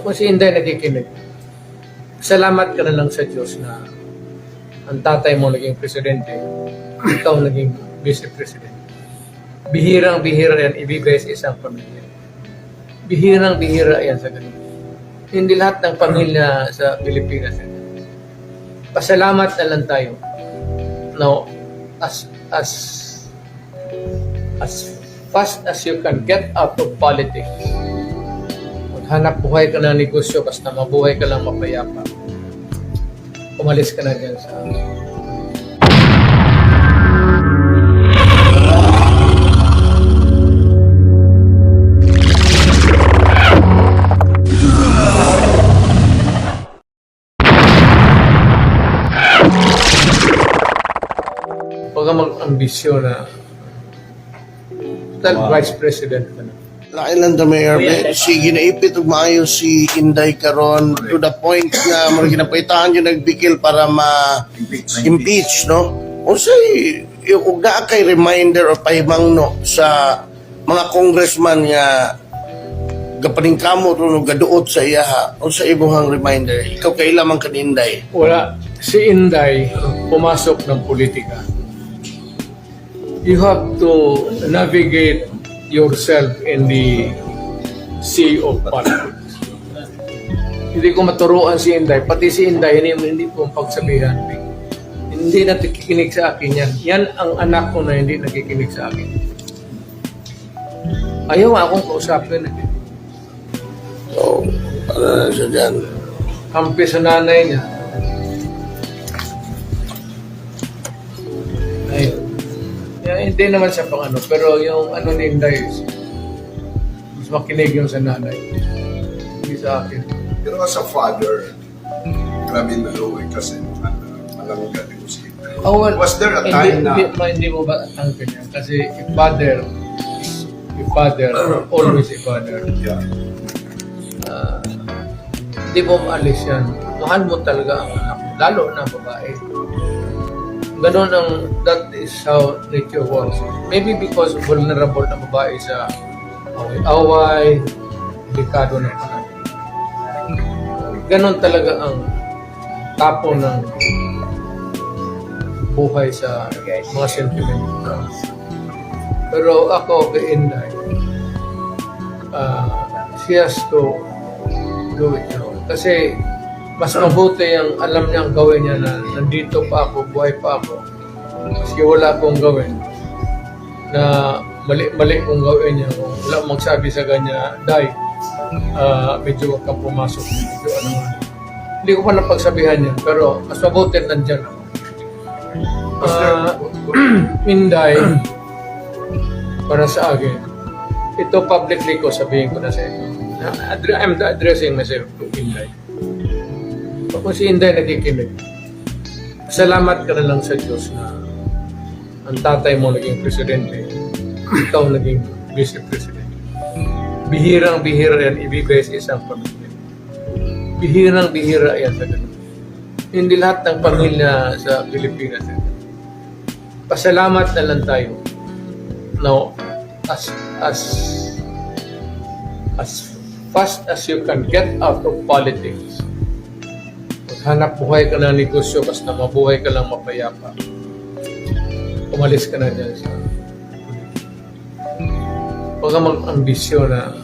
Kung si Inday nakikinig, salamat ka na lang sa Diyos na ang tatay mo naging presidente, ikaw naging vice president. Bihirang bihira yan ibigay sa isang pamilya. Bihirang bihira yan sa ganun. Hindi lahat ng pamilya sa Pilipinas yan. Pasalamat na lang tayo. Now, as fast as you can get out of politics, maghanap buhay ka ng negosyo, basta mabuhay ka lang mapayapa. Umalis ka na dyan sa. Huwag kang mag-ambisyon na total vice president ka na. Lain lang ta, Mayor. Si ginaipit og maayo si Inday karon to the point nga murag ginapaitaan yung nagbikil para ma-impeach, no? Unsay ug naa kay reminder o pahimangno sa mga congressman nga gapaningkamot o gaduot sa iyaha, unsa imong reminder? Ikaw kaila man kan Inday? Wala. Si Inday pumasok ng politika. You have to navigate yourself in the sea of politics. Hindi ko maturuan si Inday. Pati si Inday, hindi ko pagsabihan. Hindi nakikinig sa akin yan. Yan ang anak ko na hindi nakikinig sa akin. Ayaw nga akong kausapin eh. So, ano na siya dyan? Kampi sa nanay niya. Ayun. Yeah, hindi naman siya pang ano, pero yung ano ni Inday is, mas makinig yung sa nanay. Hindi sa akin. Pero as a father, grabe naluwi kasi ano, malangga din si Inday. Oh, well, Was there a hindi, time na hindi mo ba tangkin yan? Kasi a father is a father, always a father. Ah, hindi mo maalis yan. Mahal mo talaga ang anak mo, lalo na babae. Ganon ang, that is how nature works. Maybe because vulnerable na babae sa away-away, delikado ng panahon. Ganon talaga ang tapo ng buhay sa mga sentiment. Pero ako kay Inday, she has to do it now. Kasi mas mabuti ang alam niyang gawin niya na nandito pa ako, buhay pa ako. Maski wala akong gawin, na mali-mali kong gawin niya. Kung wala magsabi sa kanya, "Day, medyo huwag kang pumasok. Medyo ano nga." Hindi ko pa napagsabihan niya, pero mas mabuti nandyan ako. Was there Inday, para sa akin, ito publicly ko sabihin ko na sa inyo. I'm addressing myself to Inday. Kung si Inday nakikinig, salamat ka na lang sa Diyos na ang tatay mo naging presidente, ikaw naging vice president. Bihirang bihira yan ibigay sa isang pamilya. Bihirang bihira yan sa ganun. Hindi lahat ng pamilya sa Pilipinas yan. Pasalamat na lang tayo. Now, as fast as you can get out of politics, maghanap buhay ka ng negosyo, basta mabuhay ka lang mapayapa. Umalis ka na dyan sa Huwag kang mag-ambisyon na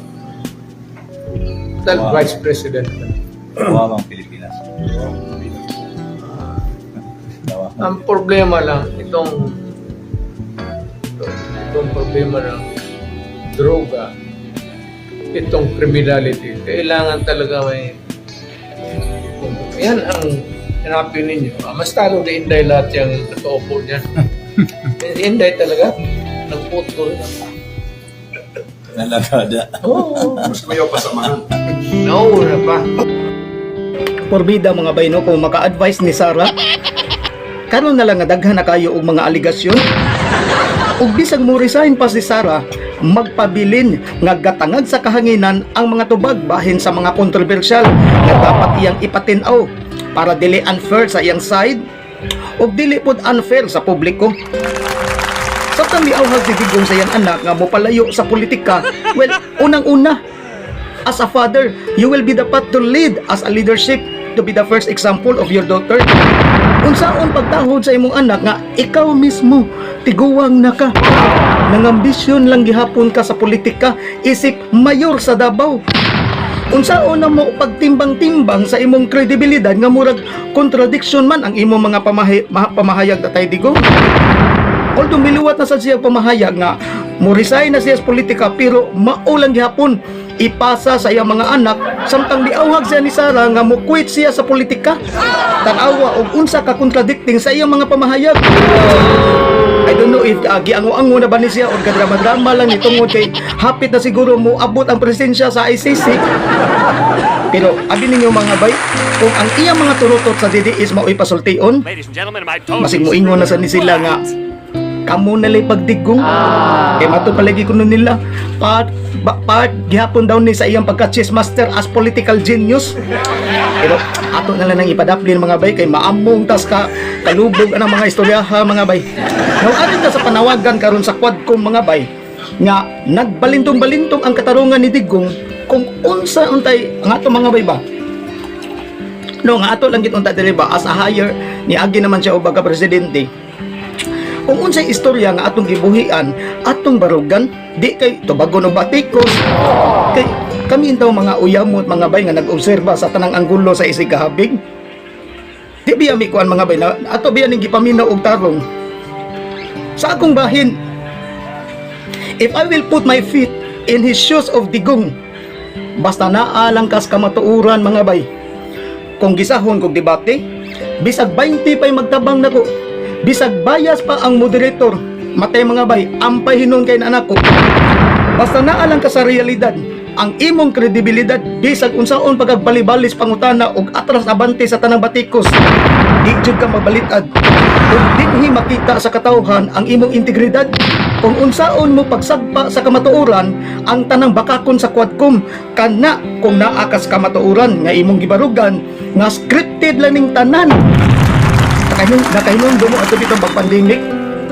total vice president ka na. Kawawa ang Pilipinas. Kawawa. Ang problema lang, itong problema ng droga, itong criminality, kailangan talaga may yan ang hanapin ninyo. Mas talo ni Inday lahat yung nakaupo niya. Si Inday talaga, nagputol na. Nalagada. Oo, Mas mayaw pa samahan? nauna pa. Porbida, mga bay, no, kung maka-advise ni Sara. Karon na lang nga daghan na kayo og mga aligasyon. Ug bisag mo resign pa si Sara, magpabilin nga gatangag sa kahanginan ang mga tubag bahin sa mga kontrobersyal nga dapat iyang ipatin-aw para dili unfair sa iyang side ug dili pod unfair sa publiko. Sa miawhag si Digong sa iyang anak nga mopalayo sa politika, well, unang-una, As a father, you will be the path to lead as a leadership, to be the first example of your daughter. Unsaon pagtahod sa imong anak nga ikaw mismo tiguwang na ka? Nangambisyon lang gihapon ka sa politika isip mayor sa Davao. Unsaon na mo pagtimbang-timbang sa imong kredibilidad nga murag contradiction man ang imong mga pamahayag, Tatay Digong? Although miluwat na sad siya pamahayag nga mo resign na siya sa politika, pero mao lang gihapon ipasa sa iyang mga anak samtang miawhag siya ni Sara nga mo quit siya sa politika. Tan-awa og unsa ka contradicting sa iyang mga pamahayag. I don't know if giango-ango na ba ni siya or kadrama-drama lang ni tungod kay hapit na siguro mo abot ang presensya sa ICC. Pero abi ninyo, mga bay, kung ang iyang mga turutot sa DDS mao'y pasultion, Ladies and gentlemen, my total masig moingon na sa ni sila nga kamo na lay pagdigong. Kay mato palagi kuno nila part part gihapon daw ni sa iyang pagka chess master as political genius. Pero ato na lang nang ipadaplin, mga bay, kay maamong tas ka kalubog ang mga istoryaha, mga bay. Now, arin ta sa panawagan karon sa Quadcom, mga bay, nga nagbalintong-balintong ang katarungan ni Digong kung unsa untay ang ato, mga bay, ba no, nga ato lang gid unta diri ba, as a higher niagi naman siya og pagka presidente, kung unsay istorya nga atong gibuhian, atong barugan, di kay tubagon og batikos. Kay kami intaw mga uyamot, mga bay, nga nag-obserba sa tanang anggulo sa isig kahabig. Di biya mi kuan, mga bay, na ato biya ning gipaminaw og tarong. Sa akong bahin, if I will put my feet in his shoes of Digong, basta naa lang kas kamatuoran, mga bay. Kung gisahon kog debate, bisag 20 pa'y magtabang nako, bisag bias pa ang moderator, matay, mga bay, ampay hinon kay na anak ko. Basta naa lang ka sa realidad, ang imong kredibilidad, bisag unsaon pagkagbalibalis pangutana og atras abante sa tanang batikos, di jud ka mabalitad. Kung dinhi makita sa katawhan ang imong integridad, kung unsaon mo pagsagpa sa kamatuoran ang tanang bakakon sa Quadcom, kana kung naa kas kamatuoran nga imong gibarugan nga scripted lang ning tanan. Nakahinumdum mo ato dito pag pandemic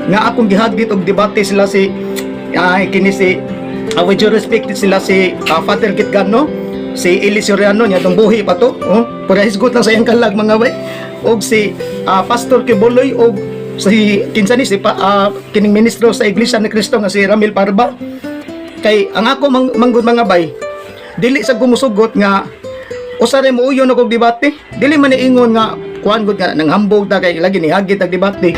nga akong gihagit og debate sila si ay kini si with due respect, sila si Father Gitgano, si Eli Soriano niya tong buhi pa to, oh, pero hisgot lang sa iyang kalag, mga bay, og si Pastor Quiboloy og si kinsa ni si kining ministro sa Iglesia ni Cristo nga si Ramil Parba. Kay ang ako manggod, mga bay, dili sa gumusugot nga usa ray muuyon og debate, dili man niingon nga kuan gud nga nang hambog ta kay lagi ni hagit ang debate.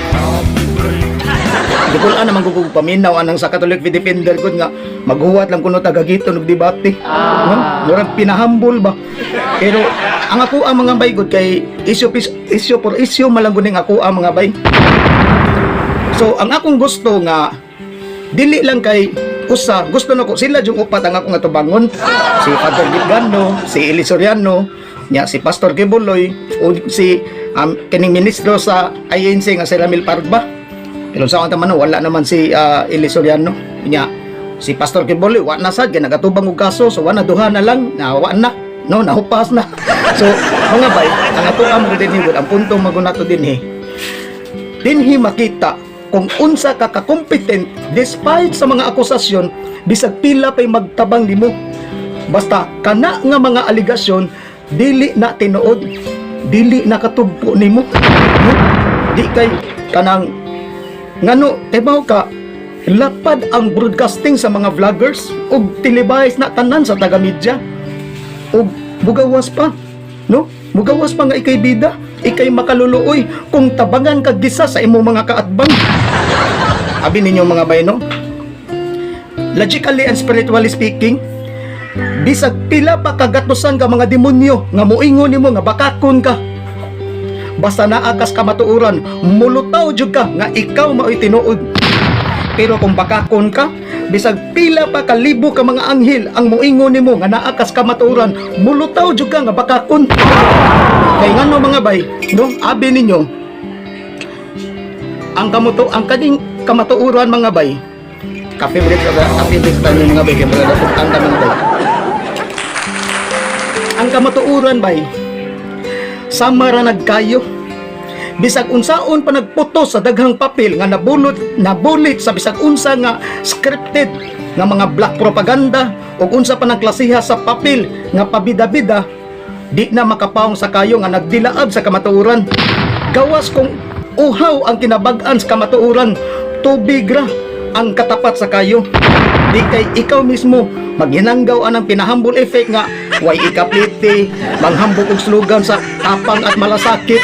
Di ko naman gugug paminaw anang sa Catholic Defender gud nga maghuwat lang kuno tagagiton og debate. No? Murag pinahambol ba. Pero ang ako ang mga bay gud kay issue issue for issue man lang gud ning ako ang mga bay. So ang akong gusto nga dili lang kay usa, gusto nako sila yung upat ang akong atubangon. Si Father Gitgano, si Eli Soriano, nya si Pastor Quiboloy o si kining ministro sa INC nga si Ramil Parba. Pero sa akong taman, wala naman si Eli Soriano. Nya si Pastor Quiboloy wa na sad kay nagatubang og kaso, so wa na, duha na lang na, wa na no, nahupas na. So mga bay, ang ato ang dinhi, ang punto magunato dinhi, dinhi makita kung unsa ka ka-competent despite sa mga akusasyon, bisag pila pay magtabang nimo, basta kana nga mga aligasyon dili na tinuod, dili na katugpo nimo, no? Di kay kanang ngano kay bawo ka lapad ang broadcasting sa mga vloggers ug televise na tanan sa taga media ug mugawas pa, no, mugawas pa nga ikay bida, ikay makaluluoy kung tabangan kag gisa sa imong mga kaatbang. Abi ninyo, mga bay, no, logically and spiritually speaking, bisag pila pa kagatusan ka mga demonyo nga moingon nimo nga bakakon ka, basta naa kas kamatuoran, mulutaw jud ka nga ikaw mao'y tinuod. Pero kung bakakon ka, bisag pila pa kalibo ka mga anghel ang moingon nimo nga naa kas kamatuoran, mulutaw jud ka nga bakakon. Kay ngano, mga bay, no, abi ninyo, ang kaning kamatuoran, mga bay, ka-favorite ka, ka-favorite ta mga bay, kay mga ang ta, mga bay. Ang kamatuoran, bay, sama ra nagkayo. Bisag unsaon pa nagputos sa daghang papel nga nabulot nabulit sa bisag unsa nga scripted nga mga black propaganda. Ug unsa pa nang klasiha sa papel nga pabida-bida, di na makapaong sa kayo nga nagdilaab sa kamatuoran. Gawas kung uhaw ang kinabag-an sa kamatuoran, tubig ra ang katapat sa kayo. Di kay ikaw mismo maghinanggaw anang pinahambol effect nga way ikapliti, manghambog og slogan sa tapang at malasakit,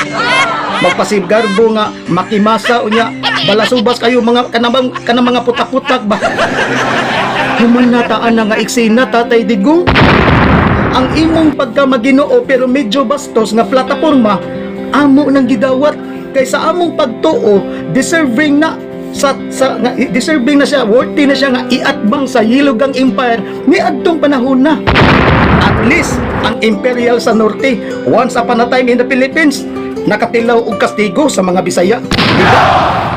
magpasigarbo nga makimasa, unya balasubas kayo mga kanang kanang mga putak-putak ba. Human na taan na nga eksena, Tatay Digong. Ang imong pagka maginoo pero medyo bastos nga plataporma amo nang gidawat kay sa among pagtuo deserving na sa nga, deserving na siya, worthy na siya nga iatbang sa Hilugang Empire niadtong panahon na. At least ang Imperial sa Norte once upon a time in the Philippines nakatilaw og kastigo sa mga Bisaya, di ba?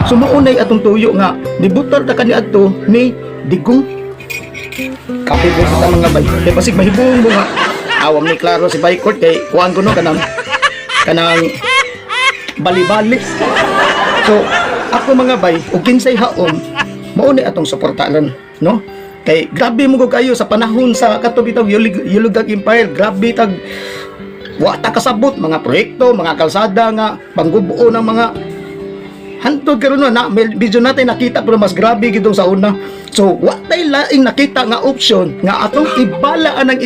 Sumuunay atong tuyo nga nibutar ta kaniadto ni Digong. Kape ko sa mga bay. Kay basig mahibong mo nga awam ni klaro si Baycourt kay kuan ko no kanang kanang bali-bali. So, ako mga bay, ug kinsay haom, mao ni atong suportahan, no? Kay grabe mo ko kayo sa panahon sa kato bitaw Yulugang Empire, grabe tag wa ta kasabot mga proyekto, mga kalsada nga panggubuo ng mga hantod karon na, na video natin nakita pero mas grabe gidong sa una. So wa tay laing nakita nga option nga atong ibala anang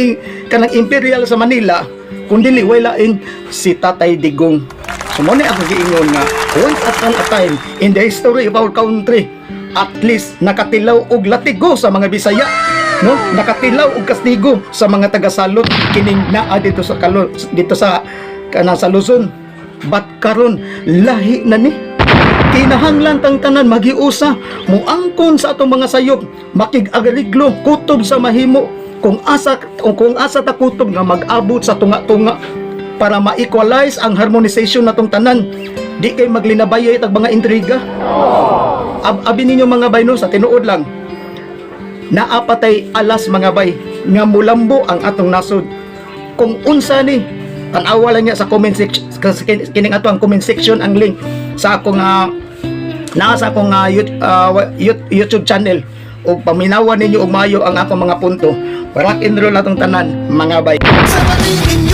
kanang Imperial sa Manila kun dili way laing si Tatay Digong. So mo ni ako giingon nga once upon a time in the history of our country, at least nakatilaw og latigo sa mga Bisaya, no, nakatilaw og kastigo sa mga taga-Salot kining naa dito sa kalo dito sa kanang sa Luzon. But karon lahi na ni. Kinahanglan tang tanan magiusa, muangkon sa atong mga sayop, makig-agariglo kutob sa mahimo kung asa ta kutob nga mag-abot sa tunga-tunga para ma-equalize ang harmonization natong tanan. Di kay maglinabayay tag mga intriga. Abi ninyo mga bay no, sa tinuod lang, naa pa tay alas mga bay nga mulambo ang atong nasod. Kung unsa ni, tan-awa lang niya sa comment section, kining ato ang comment section ang link sa akong naa sa akong YouTube channel ug paminawan ninyo og maayo ang akong mga punto. Rock and roll atong tanan mga bay. Sa patingin.